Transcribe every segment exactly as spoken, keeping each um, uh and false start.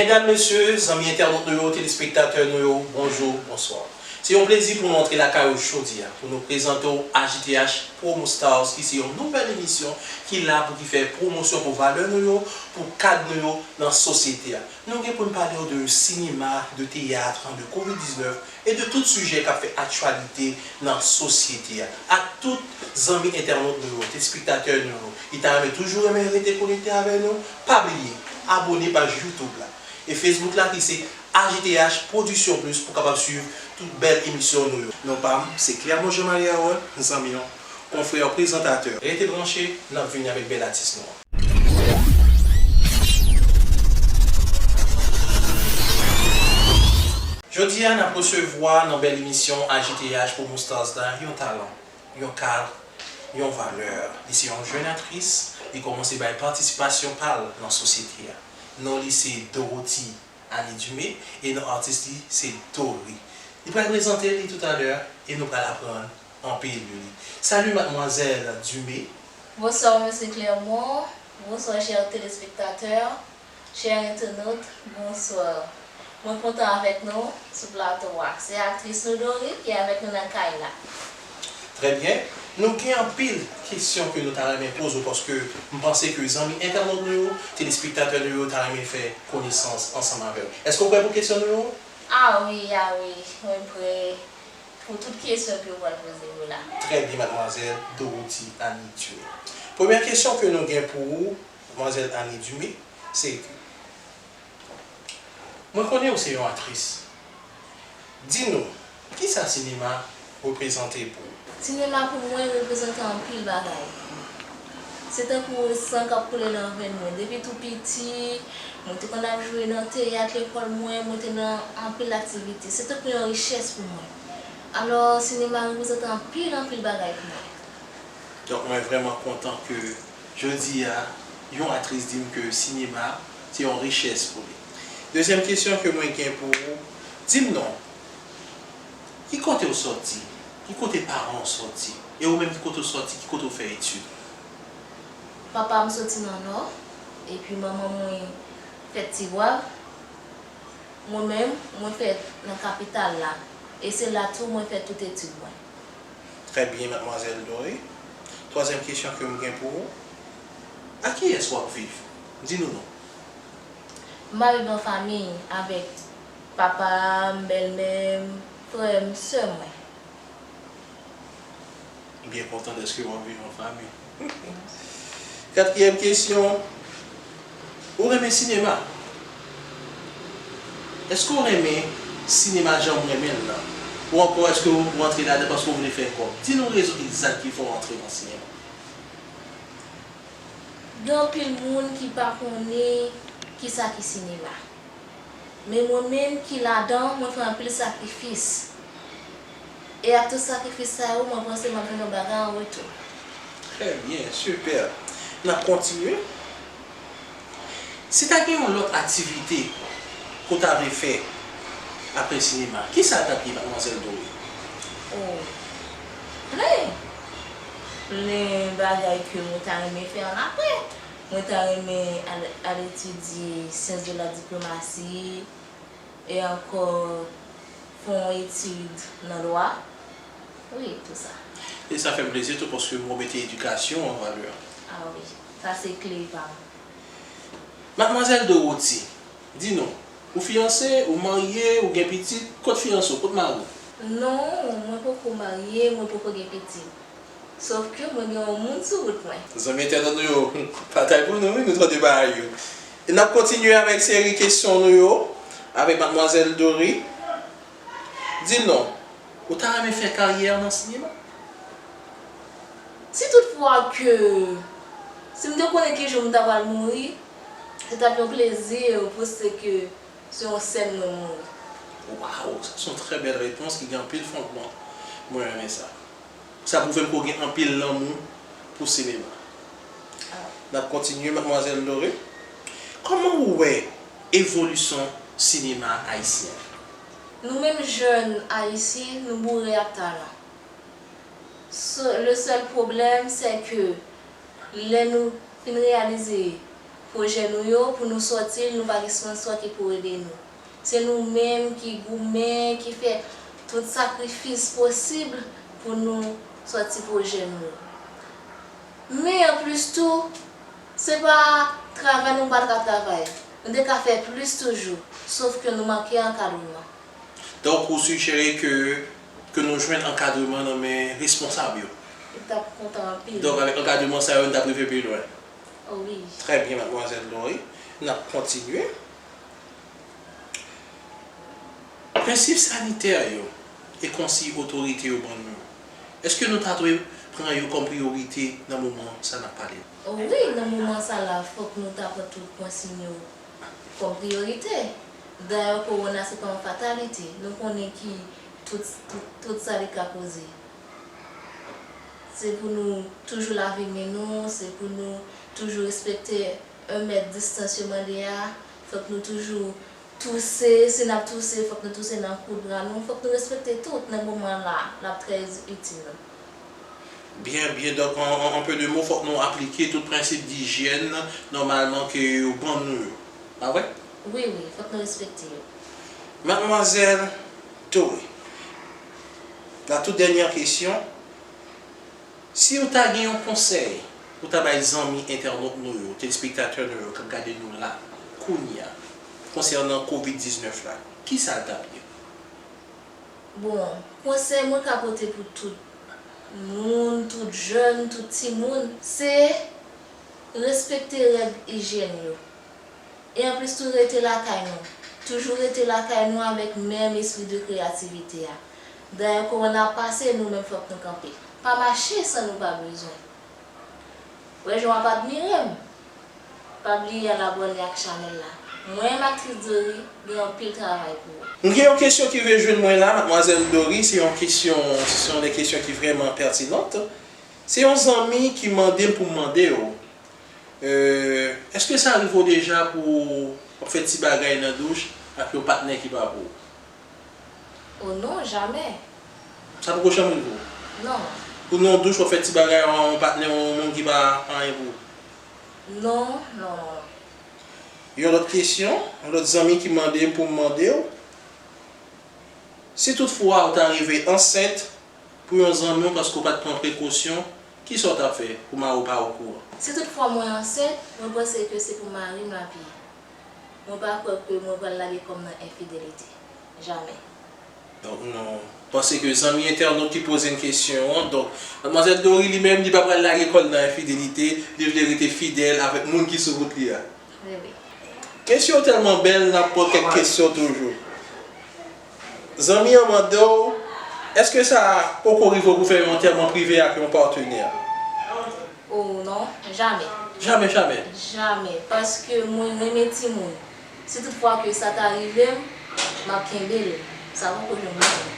Medam, mesye, zanmi entènot nou yo, telespektatè nou yo, bonjou, bonswa. Se yon plezi pou nou antre lakay ou jodi a, pou nou prezante w A J T H Promo Stars, ki se yon nouvèl emisyon ki la pou ki fè pwomosyon pou valè nou yo, pou kad nou yo nan sosyete a. Nou gen pou n pale w de sinema, de teyat, de kovid diznèf e de tout sijè k ap fè aktyalite nan sosyete a. Ak tout zanmi entènot nou yo, telespektatè nou yo, ki ta renmen toujou renmen rete konekte avè nou, pa bliye abòne paj YouTube la e Facebook la ki se A J T H Production Plus pou kapab swiv tout bèl emisyon nou yo. Non pa m, se Clermont Jean Marie Harold, zanmi w, konfrè w, prezantatè. Rete branche, n ap vini avèk bèl atis nou an. Jodi a, n ap resevwa nan bèl emisyon A J T H Promo Stars la, yon talan, yon kad, yon valè. Li se yon jèn aktris, li kòmanse bay patisipasyon pa l nan sosyete a. Non li se Dorothy Annie Dumé e non atis li se Dory. Li pral prezante li toutalè e nou pral aprann anpil de li. Salut mademoiselle Dumé. Bonsoir monsieur Clermont. Bonsoir chers téléspectateurs, chers internautes, bonsoir. Mwen kontan avèk nou sou plato a. Se aktris nou Dory ki avèk nou nan kay la. Trè byen. Nou gen anpil kesyon ke nou ta renmen poze w paske m panse ke zanmi entènot nou yo, telespektatè nou yo ta renmen fè konesans ansanm avè w. Èske w prè pou kesyon nou yo? Ah wi, ah wi, mwen prè pou tout kesyon ke w pral poze yo la. Trè byen, madmwazèl Dorothy Annie Dumé. Premyè kesyon ke nou gen pou ou, madmwazèl Annie Dumé, se ke mwen konnen ou se yon aktris. Di nou, kisa sinema reprezante pou ou? Sinema pou mwen reprezante anpil bagay. Se tankou san k ap koule nan venn mwen. Depi tou piti, mwen te konn ap jwe nan teyat lekòl mwen, mwen te nan anpil aktivite. Se tankou yon richès pou mwen. Alò, sinema reprezante anpil, anpil bagay pou mwen. Donk, mwen vrèman kontan ke jodi a, yon aktris di m ke sinema se yon richès pou li. Dezyèm kesyon ke mwen gen pou ou, di m non, ki kote w sòti? Ki kote paran w sòti? E ou menm, ki kote w sòti? Ki kote w fè etid? Papa m soti nan Nò, epi manman mwen fèt Tigwav. Mwen menm, mwen fèt nan kapital la, e se la tou mwen fè tout etid mwen. Trè byen, madmwazèl Dory. Twazyèm kesyon ke m gen pou ou, ak kiyès w ap viv? Di nou non. M ap viv an fanmi avèk papa m, bèlmè m, frè m, sè mwen. M byen kontan dèske w ap viv an fanmi. Katriyèm kesyon, ou renmen sinema? Èske w renmen sinema jan m renmen l lan? Ou ankò èske w antre ladan paske w vle fè kòb? Di nou rezon egzak ki fè w antre nan sinema. Gen anpil moun ki pa konnen kisa ki sinema. Men mwen menm ki ladan, mwen fè anpil sakrifis. E ak tout sakrifis sa yo, mwen panse m ap jwenn yon bagay an retou. Trè byen, sipè. N ap kontinye. Si ta gen yon lòt aktivite ke w ta vle fè apre sinema, kisa l t ap ye, madmwazèl Dory? O, plen! Plen bagay ke mwen ta renmen fè annapre. Mwen ta renmen al, al etidye syans de la diplomasi e ankò fè yon etid nan dwa. Wi, tou sa. E sa fè m plezi tou paske w mete edikasyon an valè. A wi, sa se kle pa m. Madmwazèl Dorothy, di nou, ou fiyanse, ou marye, ou gen pitit, kot fiyanse w, kot mari w? Non, mwen poko marye, mwen poko gen pitit. Sòf ke mwen gen yon moun sou wout mwen. Zanmi entènot nou yo, batay pou nou, wi, nou tande bagay yo. E n ap kontinye avèk seri kesyon nou yo, avèk madmwazèl Dory. Di non, ou ta renmen fè karyè nan sinema? Si tout fwa ke, si m te konnen ki jou m ta pral mouri, se t ap yon plezi pou se ke sou yon sèn mwen mouri. Waw, sa se yon trè bèl repons ki gen anpil fondman. Mwen renmen sa. Sa pwouve m ke w gen anpil lanmou pou sinema. N ap kontinye, madmwazèl Dory. Kòman ou wè evolisyon sinema ayisyen an? Nou menm jèn ayisyen, nou boure ak talan. Se, le sèl pwoblèm, se ke lè nou fin reyalize pwojè nou yo, pou nou sòti l, nou pa gen sponsò ki pou ede nou. Se nou menm ki goumen, ki fè tout sakrifis posib pou nou sòti pwojè nou yo. Men anplis tou, se pa travay nou pa t ka travay. Nou te ka fè plis toujou, sof ke nou manke ankadreman. Donk, ou sijere ke, ke nou jwenn ankadreman nan men responsab yo. Yo t ap kontan anpil. Donk, avèk ankadreman sa yo, nou t ap rive pi lwen. O wi. Trè byen, madmwazèl Dory. N ap kontinye. Prensip sanitè yo e konsiy otorite yo ban nou yo, èske nou ta dwe pran yo kòm priyorite nan moman sa n ap pale? O wi, nan moman sa la, fòk nou ta pran tout konsiy yo kòm priyorite. Dayè, kowona se pa yon fatalite. Nou konnen ki tout, tout, tout sa li ka koze. Se pou nou toujou lave men nou, se pou nou toujou respekte un mèt distans yo mande a. Fòk nou toujou touse, si n ap touse, fòk nou touse nan koud bra nou. Fòk nou respekte tout nan moman la, l ap trè itil nou. Byen, byen. Donk, an, an, an pe de mo, fòk nou aplike tout prensip dijyèn nòmalman ke yo ban nou yo. Pa vre? Wi, wi, fòk nou respekte yo. Madmwazèl Dory, la tout dènyè kesyon. Si w ta gen yon konsèy pou w ta bay zanmi entènot nou yo, telespektatè nou yo k ap gade nou la, kounye a, konsènan kovid diznèf la, kisa l t ap ye? Bon, konsèy mwen ka pote pou tout moun, tout jèn, tout timoun, se respekte règ ijyèn yo. E anplis tou, rete lakay nou. Toujou rete lakay nou avèk menm espri de kreyativite a. Dayè, kowona ap pase, nou menm fòk nou kanpe. Pa mache san nou pa bezwen. Wè jan w ap admire m. Pa bliye al abòne ak chanèl la. Mwen menm, aktris Dory, gen anpil travay pou ou. M gen yon kesyon ki vle jwenn mwen la, madmwazèl Dory, se yon kesyon, se yon de kesyon ki vrèman pètinant. Se yon zanmi ki mande m pou m mande w, euh, èske sa rive w deja pou w ap fè ti bagay nan douch ak yon patnè ki pa pou ou? O non, jamè. Sa poko janm rive w? Non. Ou nan yon douch, w ap fè ti bagay, yon patnè, yon moun ki pa anyen pou ou? Non, non, non, non. Yon lòt kesyon, yon lòt zanmi ki mande m pou m mande w, si toutfwa ou ta rive ansent pou yon zanmi w paske w pa t pran prekosyon, kisa w t ap fè pou mari w pa okouran? Si toutfwa mwen ansent, mwen panse ke se pou mari m l ap ye. Mwen pa kwè ke mwen pral lage kò m nan enfidelite. Jamè. Donk, nou panse ke zanmi entènot ki poze n kesyon an, donk, madmwazèl Dory li menm, li pa pral lage kò l nan enfidelite, li vle rete fidèl avèk moun ki sou wout li a. Wi, wi. Kesyon tèlman bèl, n ap pran kèk kesyon toujou. Zanmi an mande w, èske sa poko rive w pou fè yon antèman prive ak yon patnè? O non, jamè. Jamè, jamè. Jamè, paske mwen renmen timoun. Si toutfwa ke sa ta rive m, m ap kenbe l. Sa poko janm rive m.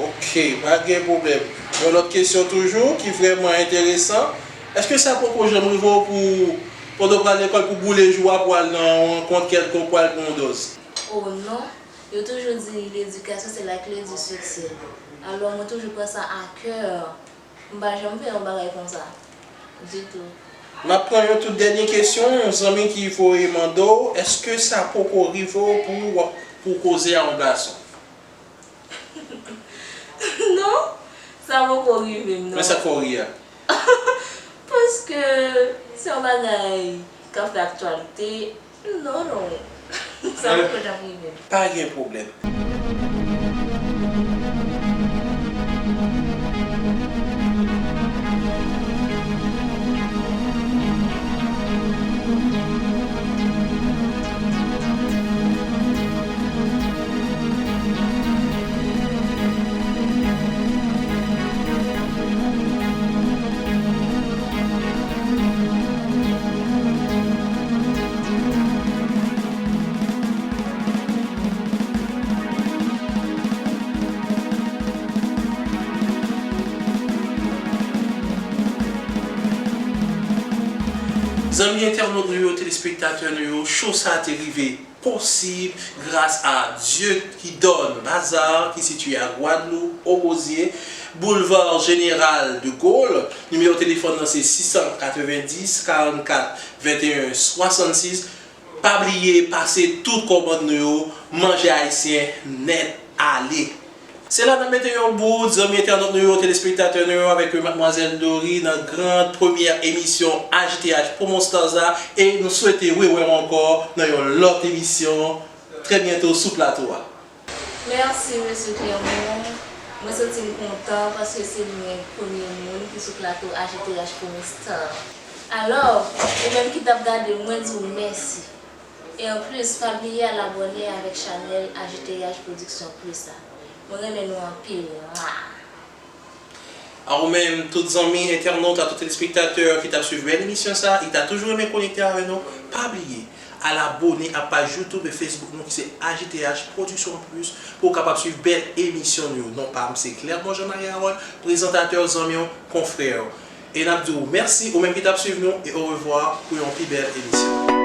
Ok, pa gen pwoblèm. Yon lòt kesyon toujou ki vrèman enteresan. Èske sa poko janm rive w pou, pandan w pral lekòl, pou boule jou a pou al nan yon rankont kèlkonk, pou al pran yon dòz? O non, yo toujou di ledikasyon se lakle di siksè. Alò, mwen toujou pran sa a kè. M pa janm fè yon bagay konsa. Ditou. M ap pran yon tout dènye kesyon, yon zanmi ki voye mande w, èske sa poko rive w pou w ap, pou w koze a yon gason? Non, sa poko rive m, non. Men sa k fè w ri a? Paske se yon bagay k ap fè aktyalite. Non, non. Sa poko janm rive m. Pa gen pwoblèm. Zanmi entènot nou yo, telespektatè nou yo, cho sa a te rive posib gras a Dieu qui donne Bazar, ki sitiye a Gwadloup, Ogozye. Boulevard Général de Gaulle. Nimewo telefòn nan se sis san katrevenndis, karannkat, venteyen, swasannsis. Pa bliye pase tout kòmand nou yo, manje ayisyen nèt ale. Se la n ap mete yon bout, zanmi entènot nou yo, telespektatè nou yo, avèk madmwazèl Dory nan gran premyè emisyon A J T H Promo Stars la, e nou swete rewè w ankò nan yon lòt emisyon trè byento sou plato a. Mèsi mesye Clermont. Mwen santi m kontan paske se mwen premye moun ki sou plato A J T H Promo Stars. Alò, ou menm ki t ap gade m, mwen di w mèsi. E anplis, pa bliye al abòne avèk chanèl A J T H Production Plus la. Mwen renmen nou anpil. Mwah! A ou menm, tout zanmi, entènot, a tout telespektatè ki t ap swiv bèl emisyon sa, ki ta toujou renmen konekte avè nou, pa bliye al abòne a paj YouTube e Facebook nou ki se A J T H Production Plus pou w kapab swiv bèl emisyon nou yo. Non pa m se Clermont Jean Marie Harold, prezantatè w, zanmi w, konfrè w. E n ap di w mèsi ou menm ki t ap swiv nou e orevwa pou yon pi bèl emisyon.